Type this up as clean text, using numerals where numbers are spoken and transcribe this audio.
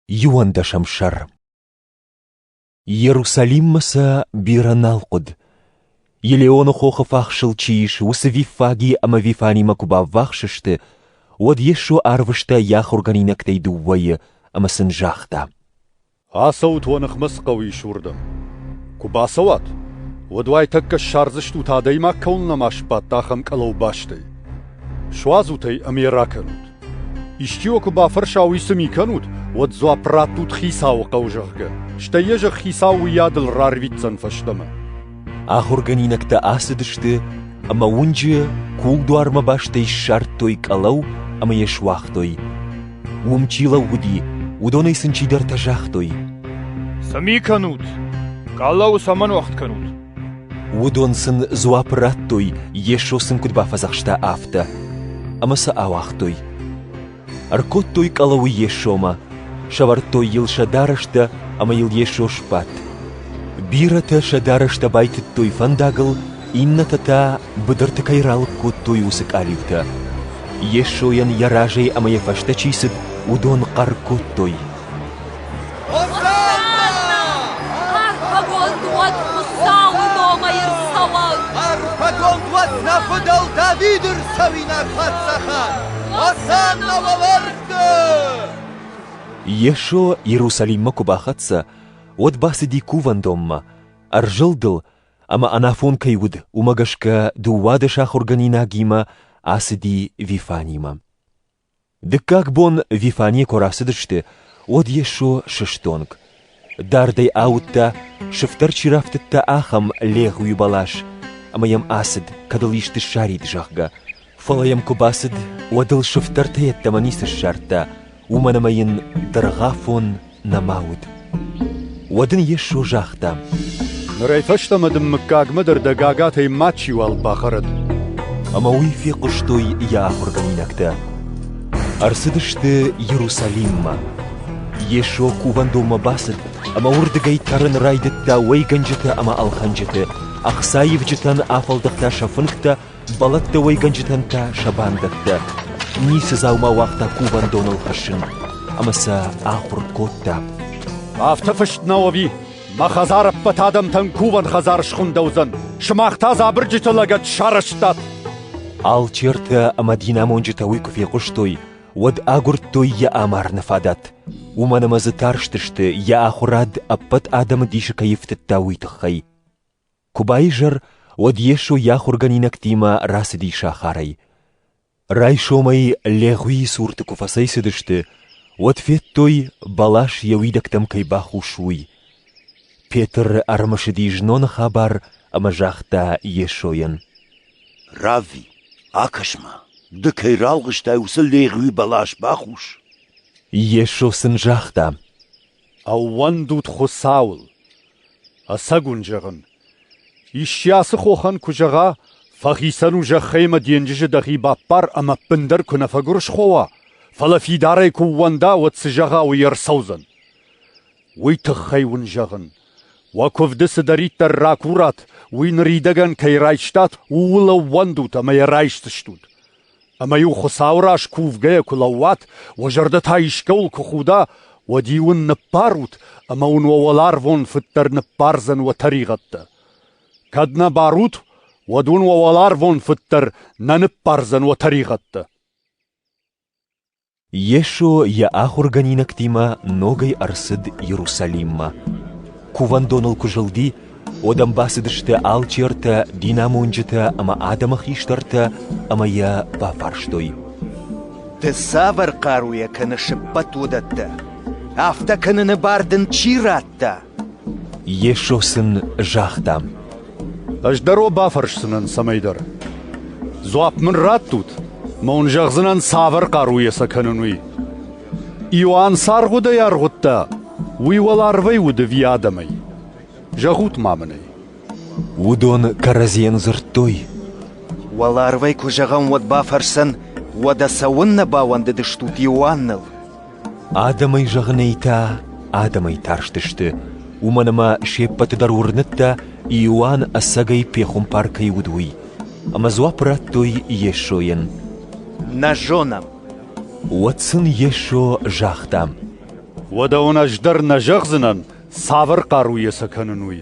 Иуӕндӕсӕм сӕр. Иерусалиммӕ сӕ бирӕ нал хъуыд. Елеоны хохы фахсыл чи ис, уыцы Виффаги ӕмӕ Вифанимӕ куы баввахс сты, уӕд Йесо арвыста йӕ ахуыргӕнинӕгтӕй дыууӕйы ӕмӕ сын загъта: Ацӕут уӕ ныхмӕ цы хъӕуы ис, уырдӕм. Куы бацӕуат, уӕд уайтӕккӕ ссардзыстут, адӕймаг кӕуыл нӕма сбадт, ахӕм къӕлӕубастӕй. Суадзут ӕй ӕмӕ йӕ ракӕнут. Исчи уӕ куы бафӕрса, уый цы ми кӕнут, уӕд дзуапп раттут хицауы хъӕу, зӕгъгӕ, стӕй йӕ зӕгъ хицау уыйадыл рарвитдзӕн фӕстӕмӕ. Ахуыргӕнинӕгтӕ ацыдысты ӕмӕ уынджы кулдуармӕ бастӕй ссардтой къӕлӕу ӕмӕ йӕ суагътой. Уым чи лӕууыди, уыдонӕй сын чидӕртӕ загътой: Цы ми кӕнут? Къӕлӕуы цӕмӕн уӕгъд кӕнут? Уыдон сын дзуапп радтой, Йесо сын куыд бафӕдзӕхста, афтӕ, ӕмӕ сӕ ауагътой. Ӕркодтой къӕлӕуы Йесомӕ, сӕвӕрдтой йыл сӕ дарӕстӕ ӕмӕ йыл Йесо сбадт. Бирӕтӕ сӕ дарӕстӕ байтыдтой фӕндагыл, иннӕтӕ та быдырты кӕй ралыг кодтой, уыцы къалиутӕ. Йесойӕн йӕ разӕй ӕмӕ йӕ фӕстӕ чи цыд, уыдон хъӕр кодтой: Арфӕгонд уӕд Хуыцауы номӕй ӕрцӕуӕг! Арфӕгонд уӕд нӕ фыдӕл Давиды рцӕуинаг паддзахад! Осанна уӕлӕрвты! Йесо Иерусалиммӕ куы бахӕццӕ, уӕд бацыди кувӕндонмӕ, ӕрзылд ыл, ӕмӕ ӕнафон кӕй уыд, уымӕ гӕсгӕ 12 ахуыргӕнинагимӕ ацыди Вифанимӕ. Дыккаг бон Вифанийӕ куы рацыдысты, уӕд Йесо сыстонг. Дардӕй ауыдта, сыфтӕр чи рафтыдта, ахӕм легъуи бӕлас, ӕмӕ йӕм ацыд, кӕд ыл исты ссарид, зӕгъгӕ. Фӕлӕ йӕм куы бацыд, уӕд ыл сыфтӕртӕ йеддӕмӕ ницы ссардта, уымӕн ӕмӕ йын дыргъафон нӕма уыд. Уӕд ын Йесо загъта: Нырӕй фӕстӕмӕ дын мыггагмӕ дӕр дӕ гагатӕй мачиуал бахӕрӕд. Ӕмӕ уый фехъуыстой йӕ ахуыргӕнинӕгтӕ. Ӕрцыдысты Иерусалиммӕ. Йесо кувӕндонмӕ бацыд ӕмӕ уырдыгӕй тӕрын райдыдта уӕйгӕнджытӕ ӕмӕ ӕлхӕнджыты, ӕхцаивджытӕн афӕлдӕхта сӕ фынгтӕ бӕлӕттӕ уӕйгӕнджытӕн та сӕ бандӕттӕ. Ницы дзаума уагъта кувӕндоныл хӕссын, ӕмӕ сӕ ахуыр кодта. Афтӕ фыст нӕу ӕви? Мӕ хӕдзар ӕппӕт адӕмтӕн кувӕн хӕдзар схуындӕуыдзӕн, сымах та дзабырджыты лӕгӕт сарӕзтат. Алчертӕ ӕмӕ динамонджытӕ уый куы фехъуыстой, уӕд агуырдтой йӕ амарыны фадат, уымӕн ӕмӕ дзы тарстысты, йӕ ахуырад ӕппӕт адӕмы дисы кӕй ӕфтыдта, уый тыххӕй. Куы баизӕр, уӕд Йесо йӕ ахуыргӕнинӕгтимӕ рацыди сахарӕй. Райсомӕй легъуийы цурты куы фӕцӕйцыдысты, уӕд федтой, бӕлас йӕ уидӕгтӕм кӕй бахус, уый. Петр ӕрымысыди зноны хабар ӕмӕ загъта Йесойӕн: «Равви, акӕс-ма, ды кӕй ралгъыстай, уыцы легъуи бӕлас бахус». Йесо сын загъта: «Ӕууӕндут Хуыцауыл! Ӕцӕг уын зӕгъын, исчи ацы хохӕн куы зӕгъа, фӕхицӕн у зӕххӕй ӕмӕ денджызы дӕхи баппар ӕмӕ ӕппындӕр куы нӕ фӕгуырысхо уа, фӕлӕ фидарӕй куы ууӕнда, уӕд цы зӕгъа, уый ӕрцӕудзӕн. Уый тыххӕй уын зӕгъын, уӕ куывды цыдӕриддӕр ракурат, уый ныридӕгӕн кӕй райстат, ууыл ӕууӕндут ӕмӕ йӕ райсдзыстут. Ӕмӕ-иу Хуыцауы раз кувгӕйӕ куы лӕууат, уӕ зӕрдӕ та искӕуыл куы худа, уӕд-иу ын ныббарут, ӕмӕ уын уӕ уӕларвон Фыд дӕр ныббардзӕн уӕ тӕригъӕдтӕ. Кӕд нӕ барут, уӕд уын уӕ уӕларвон Фыд дӕр нӕ ныббардзӕн уӕ тӕригъӕдтӕ. Йесо йӕ ахуыргӕнинӕгтимӕ ногӕй ӕрцыд Иерусалиммӕ. Кувӕндоныл куы зылди, уӕд ӕм бацыдысты алчертӕ, динамонджытӕ ӕмӕ адӕмы хистӕртӕ ӕмӕ йӕ бафарстой: Ды цавӕр хъаруйӕ кӕныс ӕппӕт уыдӕттӕ? Афтӕ кӕныны бар дын чи радта? Йесо сын загъта: Ӕз дӕр уӕ бафӕрсдзынӕн цӕмӕйдӕр. Дзуапп мын раттут, ӕмӕ уын зӕгъдзынӕн, цавӕр хъаруйӕ сӕ кӕнын, уый. Иоанн цы аргъуыдӕй аргъуыдта, уый уӕларвӕй уыд ӕви адӕмӕй? Зӕгъут-ма мын ӕй. Уыдон кӕрӕдзийӕн дзырдтой: Уӕларвӕй куы зӕгъӕм, уӕд бафӕрсӕн, уӕдӕ цӕуыннӕ бауӕндыдыстут Иоанныл? Адӕмӕй зӕгъынӕй та адӕмӕй тарстысты, уымӕн ӕмӕ се ппӕты дӕр уырныдта, Иоанн ӕцӕгӕй пехуымпар кӕй уыд, уый. Ӕмӕ дзуапп радтой Йесойӕн: Нӕ зонӕм. Уӕд сын Йесо загъта: Уӕдӕ уын ӕз дӕр нӕ зӕгъдзынӕн, цавӕр хъаруйӕ сӕ кӕнын, уый.